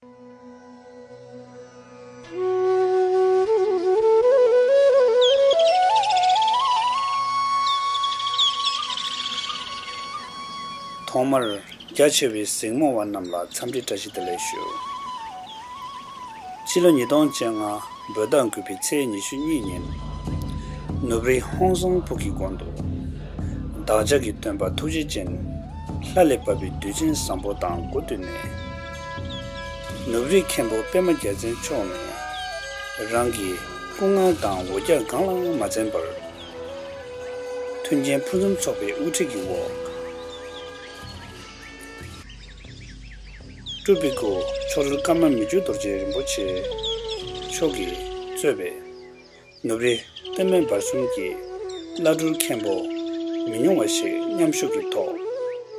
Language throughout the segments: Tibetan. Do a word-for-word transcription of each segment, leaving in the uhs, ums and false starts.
ཐོག་མར་རྒྱ་ཆེ་བའི་གཟིགས་མོ་བ་རྣམས་ལ་འཚམས་འདྲི་བཀྲ་ཤིས་བདེ་ལེགས་ཞུ། ཕྱི་ལོ་ཉིས་སྟོང་བཅོ་ལྔ་བོད་ཟླ་དགུ་པའི་ཚེས་ཉི་ཤུ་གཉིས་ཉིན། ནུབ་རི་ཧོང་སང་ཕུག་གི་དགོན་དུ། བདག་ཅག་གི་སྟོན་པ་ཐུགས་རྗེ་ཅན། ལྷ་ལས་བབས་པའི་གདུལ་ཅན་བཟང་པོ་དང་སྒོ་བསྟུན་ནས། ནུབ་རི་མཁན་པོ་པདྨ་རྒྱལ་མཚན་མཆོག་ནས། རང་གི་སྐུ་ངལ་དང་འོ་བརྒྱལ་གང་ལའང་མ་འཛེམས་པར། མཐུན་རྐྱེན་ཕུན་སུམ་ཚོགས་པའི་དབུ་ཁྲིད་ཀྱི་འོག་སྤྲུལ་པའི་སྐུ་མཆོག་སྤྲུལ་ཀརྨ་མི་བསྐྱོད་རྡོ་རྗེ་རིན་པོ་ཆེ་མཆོག་གིས་གཙོས་པའི་ནུབ་རི་སྟོད་སྨད་བར་གསུམ་གྱི་བླ་སྤྲུལ་མཁན་པོ་མི་ཉུང་བ་ཞིག་མཉམ་ཞུགས་ཀྱི་ཐོག་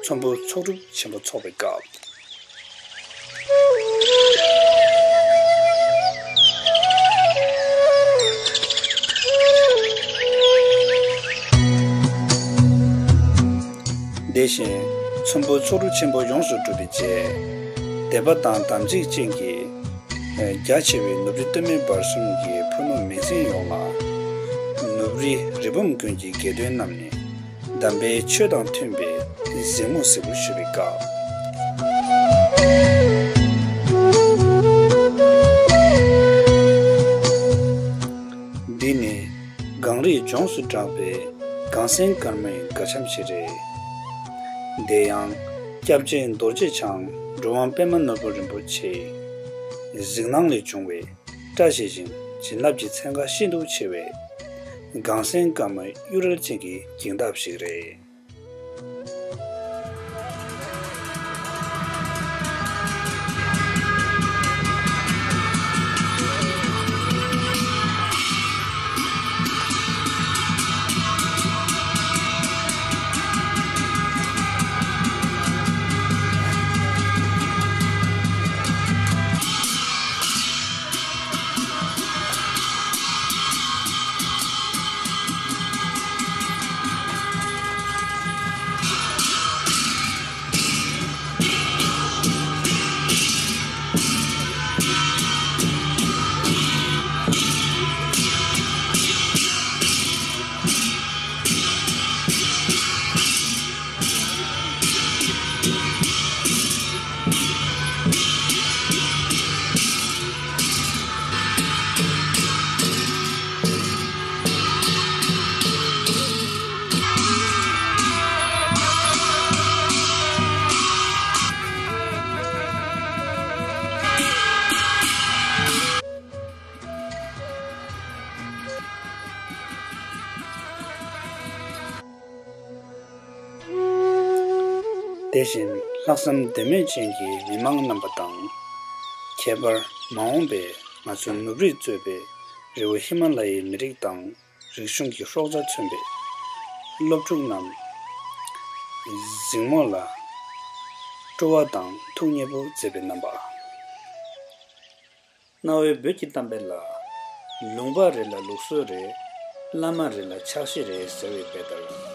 ཚོམ་བུ་ཚོགས་སྒྲུབ་ཆེན་པོ་འཚོགས་པའི་སྐབས། དེ་བཞིན་ཚོམ་བུ་ཚོགས་སྒྲུབ་ཆེན་པོ་ཡོངས་སུ་གྲུབ་པའི་རྗེས། དད་པ་དང་དམ་ཚིག་ཅན་གྱི་རྒྱ་ཆེ་བའི་ནུབ་རི་སྟོད་སྨད་བར་གསུམ་གྱི་ཕུ་ནུ་མི་ཚན་ཡོངས་ལ། ནུབ་རི་རི་བོམ་དགོན་གྱི་དགེ་འདུན་རྣམས་ནས་དམ་པའི་ཆོས་དང་མཐུན་པའི་གཟིགས་མོ་གཟིགས་པོ་ཞུ་བའི་སྐབས། འདི་ནི་གངས་རིས་ལྗོངས་སུ་གྲགས་པའི་གངས་སེང་དཀར་མོའི་མགར་འཆམ་ཞིག་རེད། དེ་ཡང་སྐྱབས་རྗེ་རྡོ་རྗེ་འཆང་གྲུབ་དབང་པདྨ་ནོར་བུ་རིན་པོ་ཆེའི་གཟིགས་སྣང་ལས་བྱུང་བའི་བཀྲ་ཤིས་ཤིང་བྱིན་རླབས་ཀྱི་ཚན་ཁ་ཤིན་ཏུ་ཆེ་བའི་གངས་སེང་དཀར་མོའི་གཡུ་རལ་ཅན་གྱི་འགྱིང་སྟབས་ཤིག་རེད། དེ་བཞིན་ལྷག་བསམ་དད་མོས་ཅན་གྱི་མི་མང་རྣམ་པ་དང་། ཁྱད་པར་མ་འོངས་པའི་ང་ཚོ་ནུབ་རིས་གཙོས་པའི་རི་བོ་ཧི་མ་ལ་ཡའི་མི་རིགས་དང་རིག་གཞུང་གི་སྲོག་རྩ་མཚོན་པའི་སློབ་ཕྲུག་རྣམས་གཟིགས་མོ་ལ་སྤྲོ་བ་དང་ཐུགས་མཉེས་པོ་མཛད་པའི་རྣམ་པ། གནའ་བོའི་བོད་ཀྱི་གཏམ་དཔེ་ལ། ལུང་པ་རེ་ལ་ལུགས་སྲོལ་རེ། བླ་མ་རེ་ལ་ཕྱག་བཞེས་རེ་ཟེར་བའི་དཔེ་ལྟར།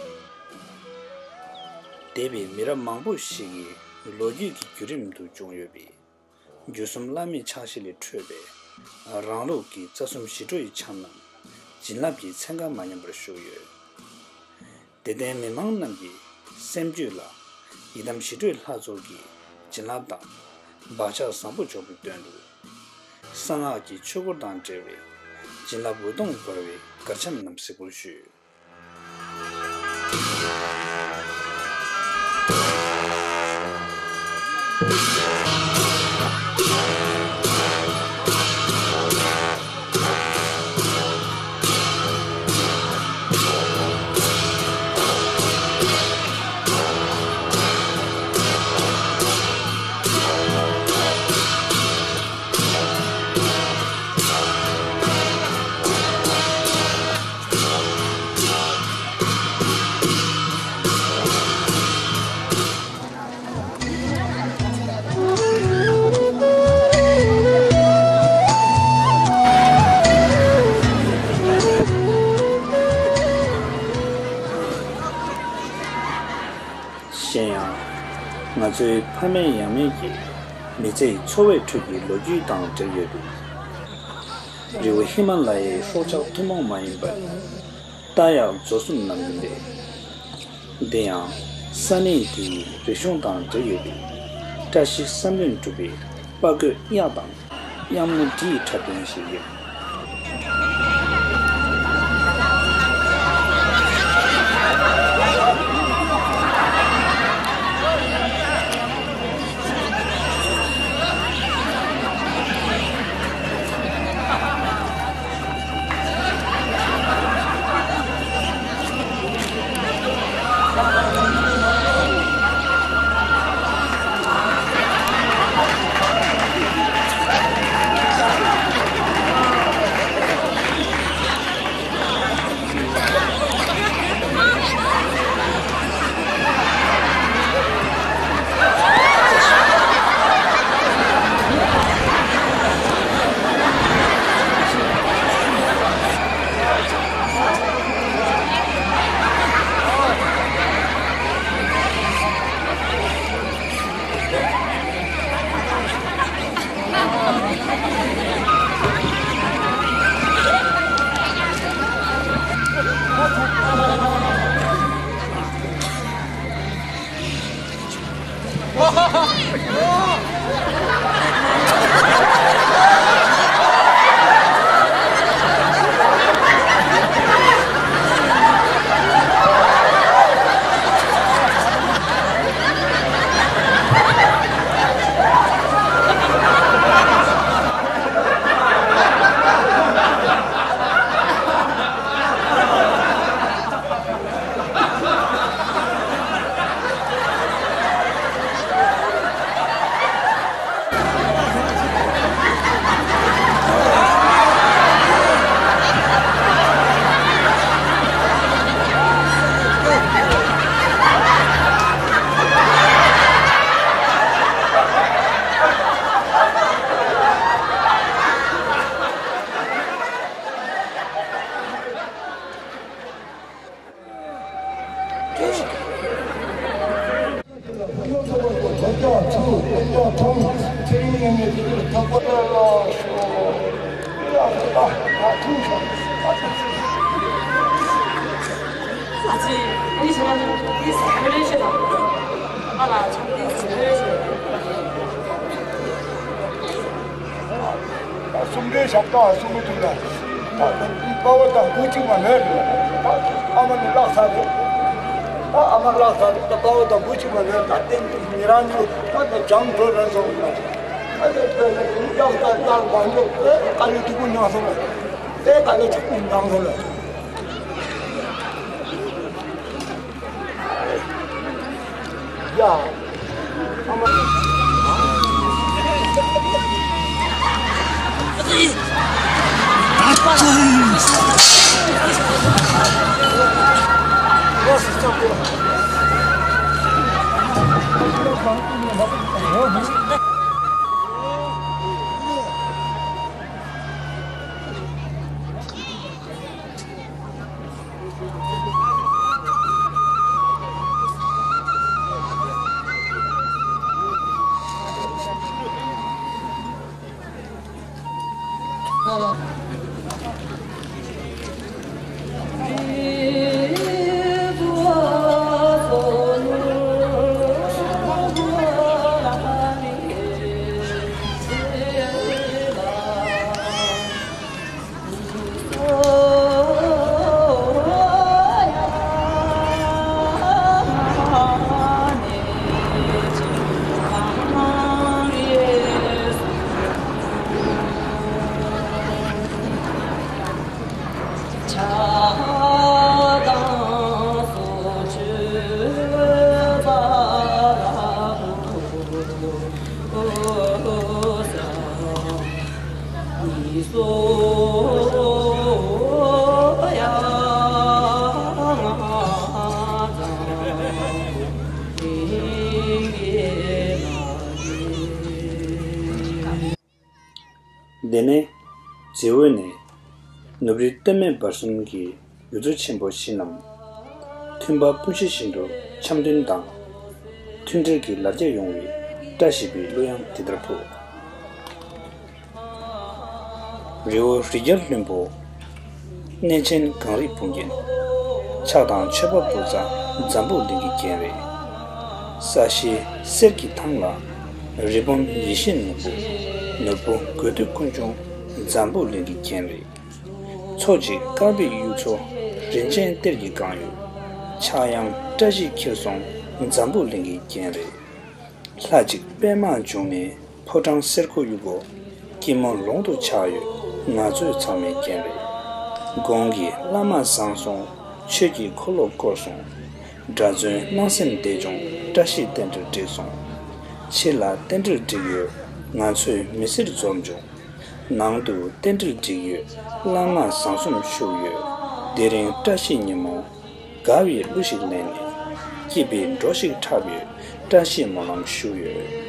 འདས་པའི་མི་རབས་མང་པོ་ཞིག་གི་ལོ་རྒྱུས་ཀྱི་བརྒྱུད་རིམ་དུ་བྱུང་ཡོད་པའི་བརྒྱུད་གསུམ་བླ་མའི་ཕྱག་བཞེས་ལས་འཕྲོས་པའི་རང་ལུགས་ཀྱི་རྩ་གསུམ་ཞི་ཁྲོའི་ཆང་རྣམས་བྱིན་རླབས་ཀྱི་ཚན་ཁ་མ་ཉམས་པར་བཞུགས་ཡོད། དད་ལྡན་མི་མང་རྣམས་ཀྱི་སེམས་རྒྱུད་ལ་ཡི་དམ་ཞི་ཁྲོའི་ལྷ་ཚོགས་ཀྱི་བྱིན་རླབས་དང་བག་ཆགས་བཟང་པོ་འཇོག་པའི་དོན་དུ། གསང་སྔགས་ཀྱི་ཆོས་སྐོར་དང་འབྲེལ་བའི་བྱིན་རླབས་འོད་སྟོང་འབར་བའི་མགར་འཆམ་རྣམས་གཟིགས་སྐོར་ཞུས། གཞན་ཡང་། ང་ཚོའི་ཕ་མེས་ཡང་མེས་ཀྱི་ མི་ཚེའི་འཚོ་བའི་ཁྲོད་ཀྱི་ལོ་རྒྱུས་དང་འབྲེལ་ཡོད་པའི་རི་བོ་ཧི་མ་ལ་ཡའི་སྲོག་ཆགས་ཐུན་མོང་མ་ཡིན་པ་རྟ་གཡག་མཛོ་གསུམ་རྣམས་ཡིན་པས། འདི་ཡང་ས་གནས་དེའི་རིག་གཞུང་དང་འབྲེལ་ཡོད་པའི་བཀྲ་ཤིས་བསམ་གླིང་གྲུབ་པའི་དཔའ་རྒོད་གཡག་དང་གཡག་མོ་འདིའི་འཁྲབ་སྟོན་ཞིག་ཡིན། གསུམ་ལྡན་ཞབས་བཏང་གསུམ་པོ་དུས་ལ། ད་དཔའ་བོ་དང་བུ་གཅིག་མ་ནོར། ད་ཨ་མ་ནི་བརླག་ས་རེད། ད་ཨ་མ་བརླག་ས་རེད། ད་དཔའ་བོ་དང་བུ་གཅིག་མ་ནོར། ད་བསྟན་ཉེ་རང་ཉུ་ད་ད་བྱང་འགྲོ་རན་སོང་། ད་དེ་དཔེ་ལ་ཡང་ད་ཡང་མ་འགྲོ། ཨ་རི་དུ་གུ་ཉང་སོང་། དེ་ད་ལོ་ཆུ་ཀུན་འདང་སོང་ལ། དེ་ནས་རྫི་བོ་ནས་ནུབ་རི་སྟོད་སྨད་བར་གསུམ་གྱི་ཡུལ་གཙོ་ཆེན་པོ་བཞི་རྣམས་མཐུན་པ་སྤུན་བཞི་བཞིན་དུ་འཆམ་མཐུན་དང་མཐུན་སྒྲིལ་གྱིས་ལ་རྒྱ་ཡོང་བའི་ བཀྲ་ཤིས་པའི་གླུ་དབྱངས་དེ་ལྟར་ཕུལ། རི་བོ་རི་རྒྱལ་ལྷུན་པོ། གནས་ཆེན་གངས་རི་བུ་རྒྱན། ཕྱག་དང་མཆོད་པ་འབུལ་ས་འཛམ་བུ་གླིང་གི་རྒྱན་རེད། ས་གཞི་གསེར་གྱི་ཐང་ལ། རི་བོ་ཡིད་བཞིན་ནོར་བུ། ནོར་བུ་དགོས་འདོད་ཀུན་འབྱུང་འཛམ་བུ་གླིང་གི་རྒྱན་རེད། མཚོ་གཅིག་དཀར་པོའི་གཡུ་མཚོ། རིན་ཆེན་གཏེར་གྱིས་གང་ཡོད། ཕྱྭ་གཡང་བཀྲ་ཤིས་འཁྱིལ་སོང་འཛམ་བུ་གླིང་གི་རྒྱན་རེད། ལྷ་གཅིག་པདྨ་འབྱུང་གནས་ཕོ་བྲང་གསེར་སྒོ་དབྱུག་པ། སྐྱིལ་མོ་ཀྲུང་དུ་ཆགས་ཡོད་ང་ཚོའི་ཚང་མའི་རྒྱན་རེད། གོང་གི་བླ་མ་བཟང་སོང་ཆོས་ཀྱི་འཁོར་ལོ་བསྐོར་སོང་། དགྲ་བཙོན་སྣང་སེམས་བདེ་སྐྱོང་བཀྲ་ཤིས་རྟེན་འབྲེལ་འགྲིག་སོང་། ཕྱི་ལ་རྟེན་འབྲེལ་འགྲིག་ཡོད་ང་ཚོའི་མི་སེར་འཛོམས་བྱུང་། ནང་དུ་རྟེན་འབྲེལ་འགྲིག་ཡོད་བླ་མ་བཟང་གསུམ་བཞུགས་ཡོད། དེ་རིང་བཀྲ་ཤིས་ཉིན་མོ། དགའ་བའི་གླུ་ཞིག་ལེན་ནས། སྐྱིད་པའི་འགྲོ་ཞིག་འཁྲབ་ཡོད། བཀྲ་ཤིས་སྨོན་ལམ་ཞུ་ཡོད།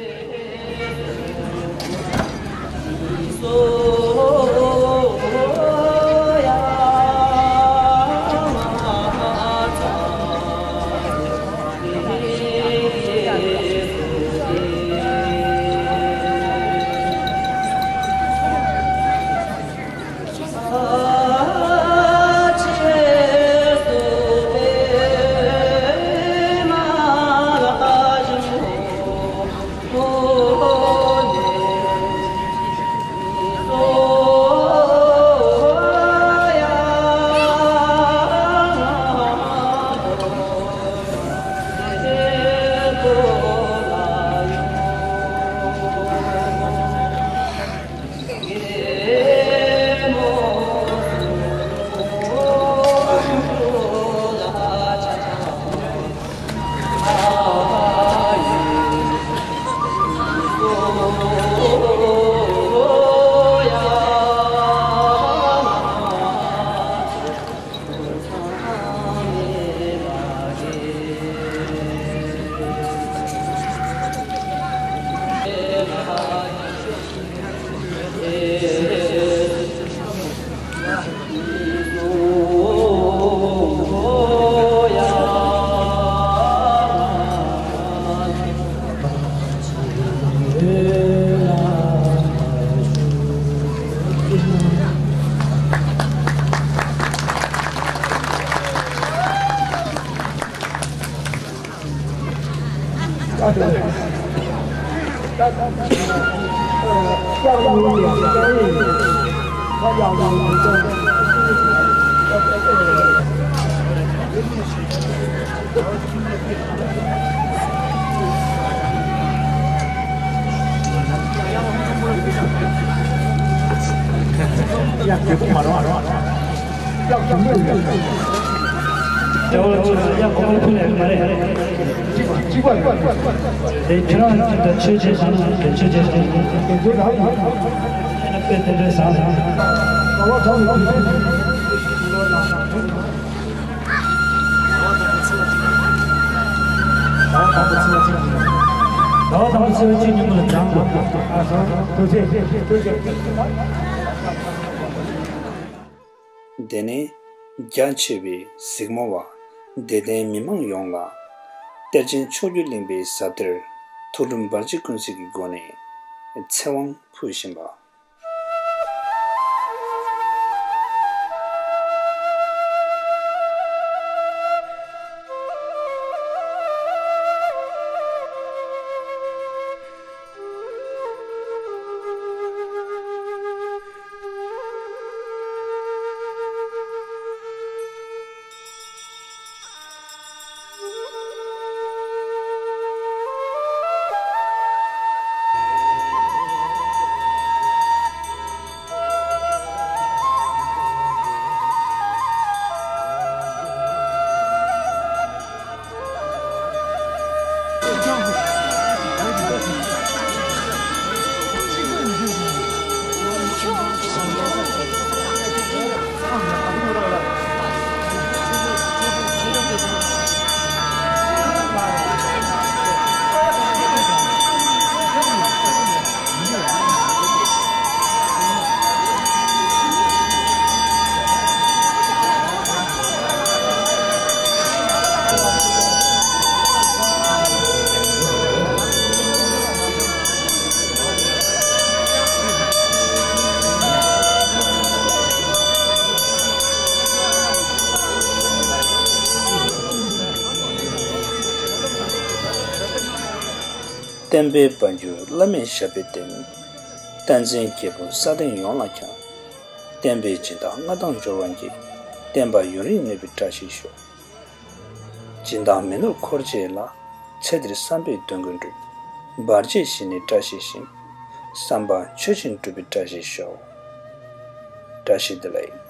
ཡ། དེ་ཚོ་མ་རེད། དེ་ཁྱོད་རང་ཚོ་ད་ཆོས་བྱེད་བཞག་ན་དེ་ཆོས་བྱེད་བཞག་ན་དེ་ཚོ་རང་ཡིན། དཔེ་དེ་འདྲའི་བཟང་བཟང་། ཟླ་བ་དང་པོ་ཚེས་པ་གཅིག་ཟླ་བ་དང་པོ་ཚེས་པ་གཅིག་ཉིན་མོ་ལ་སྦྱང་དགོས། དེ་ནས་རྒྱ་ཆེ་བའི་གཟིགས་མོ་བ་དད་ལྡན་མི་མང་ཡོངས་ལ་གཏེར་ཆེན་མཆོག་གྱུར་གླིང་པའི་ཟབ་གཏེར་ཐུགས་སྒྲུབ་འབར་བྱེད་ཀུན་གཟིགས་ཀྱི་སྒོ་ནས་ཚེ་དབང་ཕུལ་བཞིན་པ། བསྟན་པའི་དཔལ་འབྱོར་བླ་མེད་ཞབས་པད་བརྟན། བསྟན་འཛིན་རྒྱལ་པོ་ས་སྟེང་ཡོངས་ལ་ཁྱབ། བསྟན་པའི་སྦྱིན་བདག་མངའ་ཐང་འབྱོར་བ་འགྱེད། བསྟན་པ་ཡུན་རིང་གནས་པའི་བཀྲ་ཤིས་ཤོག། སྦྱིན་བདག་མི་ནོར་འཁོར་བཅས་ལ། ཚེ་འདིར་བསམ་པའི་དོན་ཀུན་འགྲུབ། བར་ཆད་ཞི་ནས་བཀྲ་ཤིས་ཤིང་། བསམ་པ་ཆོས་བཞིན་འགྲུབ་པའི་བཀྲ་ཤིས་ཤོག། བཀྲ་ཤིས་བདེ་ལེགས།